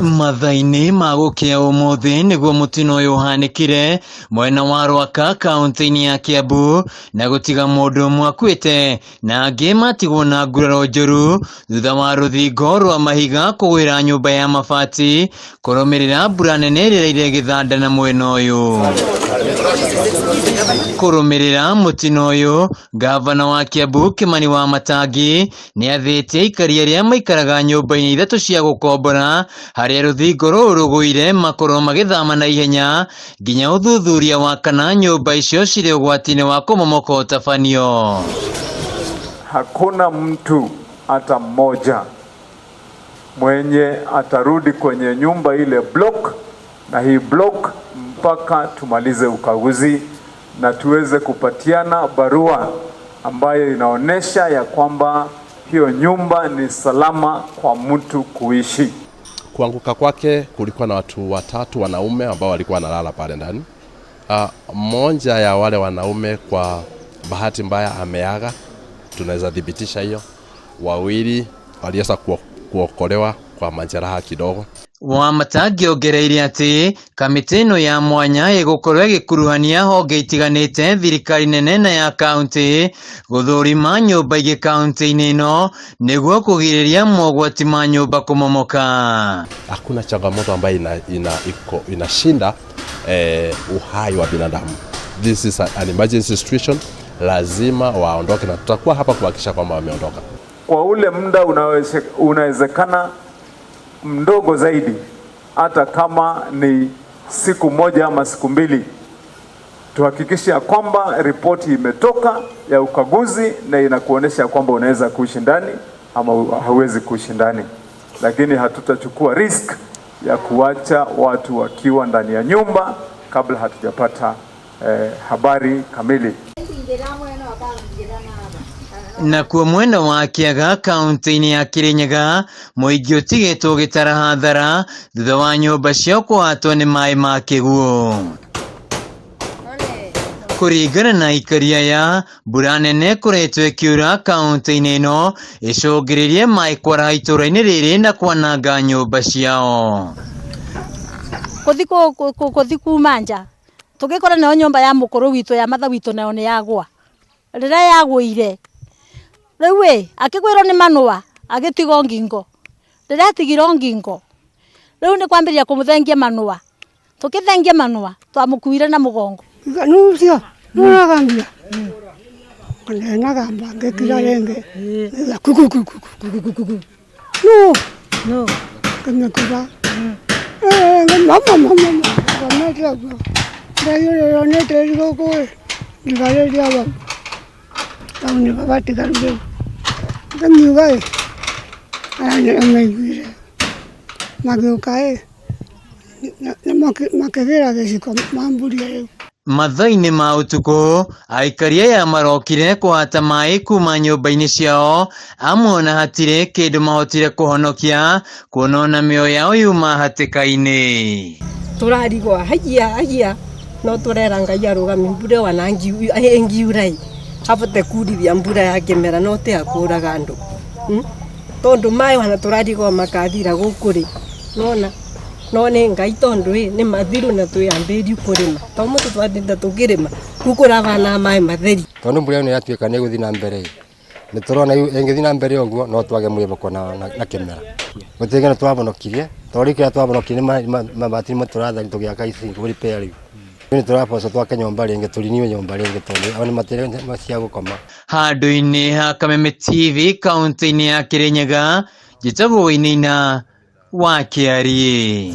Mathaa-inĩ ma gũkĩa ũmũthĩ nĩguo mũtino ũyũ ũhanĩkire mwena wa Rwaka kaũntĩ-inĩ ya Kiambu na gũtiga mũndũ ũmwe akuĩte na angĩ matigwo na nguraro njũru thutha wa rũthingo rwa mahiga kũgwĩra nyũmba ya mabati kũrũmĩrĩra mbura nene ĩrĩa ĩraire ĩgĩthanda na mwena ũyũ. Kũrũmĩrĩra mũtino ũyũ, ngavana wa Kiambu Kĩmani wa Matangi nĩ athĩte aikari arĩa maikaraga nyũmba-inĩ ithatũ cia gũkombora harĩa rũthingo rũu rũgũire makorwo magĩthama na ihenya nginya ũthuthuria wa kana nyũmba icio cirĩ ũgwati-inĩ wa kũmomoka ũtabanio. Hakuna mtu hata mmoja mwenye atarudi kwenye nyumba ile block na hii block mpaka tumalize ukaguzi na tuweze kupatiana barua ambayo inaonyesha ya kwamba hiyo nyumba ni salama kwa mtu kuishi. Kuanguka kwake kulikuwa na watu watatu wanaume ambao walikuwa wanalala pale ndani. Mmoja ya wale wanaume kwa bahati mbaya ameaga, tunaweza thibitisha hiyo. Wawili waliweza kuokolewa kwa majeraha kidogo. Wamatangi ongereire atĩ kamĩtĩ ĩno ya mwanya ĩgũkorwo ĩgĩkuruhania honge itiganĩte thirikari nene na ya kaũntĩ gũthũrima nyũmba ingĩ kaũntĩ-inĩ ĩno nĩguo kũgirĩrĩria mogwati ma nyũmba kũmomoka. Hakuna changamoto ambayo inashinda uhai wa binadamu. This is an emergency situation, lazima waondoke na tutakuwa hapa kuhakikisha kwamba wameondoka. Kwa ule muda unawezekana mdogo zaidi, hata kama ni siku moja ama siku mbili, tuhakikishe ya kwamba ripoti imetoka ya ukaguzi na inakuonesha kwamba unaweza kuishi ndani ama hauwezi kuishi ndani. Lakini hatutachukua risk ya kuacha watu wakiwa ndani ya nyumba kabla hatujapata habari kamili. Nakuo mwena wa Kĩaga kaũntĩ-inĩ ya Kĩrĩnyaga mũingĩ ũtigĩtwo ũgĩtara hathara thutha wa nyũmba ciao kũhatwo nĩ maĩ ma kĩguũ. Kũringana na aikari aya, mbura nene ĩkoretwo ĩkiura kaũntĩ-inĩ ĩno ĩcũngĩrĩrie maĩ kwaraha itũũra-inĩ rĩrĩ na kwananga nyũmba ciao. Kũthi kuma nja tũgĩkora nayo nyũmba ya mũkũrũ witũ ya matha witũ nayo nĩ yagwa. Rĩrĩa yagũire rĩu ĩ akĩgwĩrwo nĩ manũa agĩtigwo ngingo. Rĩrĩa atigirwo ngingo rĩu nĩ kwambĩrĩria kũmũthengia manũa. Tũkĩthengia manũa twamũkuire na mũgongo. Nucio nunagambia nagamba ngĩkira rĩngĩ kukukukukukukuku no no ngĩmĩkuba mama mama ngomete ũguo ndaiyũrĩrwo nĩ tĩri gũkũ ĩ ndigarĩria bau tau nĩbo batigaru rĩu ngĩmiuga ĩ aya nĩo maiguire magĩũka ĩ makĩgĩra gĩciko mamburie rĩu. Mathaa-inĩ ma ũtukũ aikari aya marokire kũhata maĩ kuma nyũmba-inĩ ciao amwe ona hatirĩ kĩndũ mahotire kũhonokia kuona ona mĩoyo yao yuma hatĩka-inĩ. Tũrarigwo haiya haiya no tũrera Ngai arũgamie mbura ĩyo ona ĩngiura ĩ abote kurithia mbura ya kĩmera no ti ya kũraga andũ, Tondũ maĩ ona tũrarigwo makathira gũkũ rĩ nona no nĩ Ngai tondũ ĩ nĩ mathiru na twĩambĩrĩrie kũrĩma to mũtũ twatinda tũkĩrĩma rĩu kũrabana maĩ matheri. Tondũ mbura ĩno yatuĩka nĩ ĩgũthiĩ na mbere ĩ nĩ tũrona rĩu ĩngĩthiĩ na mbere ũguo no twage mwĩhoko na kĩmera. Gũtirĩ kĩndũ twahonokirie tondũ rĩu kĩrĩa twahonokirie nĩ mabati nĩmo tũrathari tũgĩaka ici repair rĩu. Rĩu nĩ tũraboco twake nyũmba rĩngĩ tũriniwe nyũmba rĩngĩ tondũ o nĩ matirĩ cia gũkoma. Handũ-inĩ ha Kameme TV kaũntĩ-inĩ ya Kĩrĩnyaga, njĩtagwo Wainaina wa Kĩariĩ.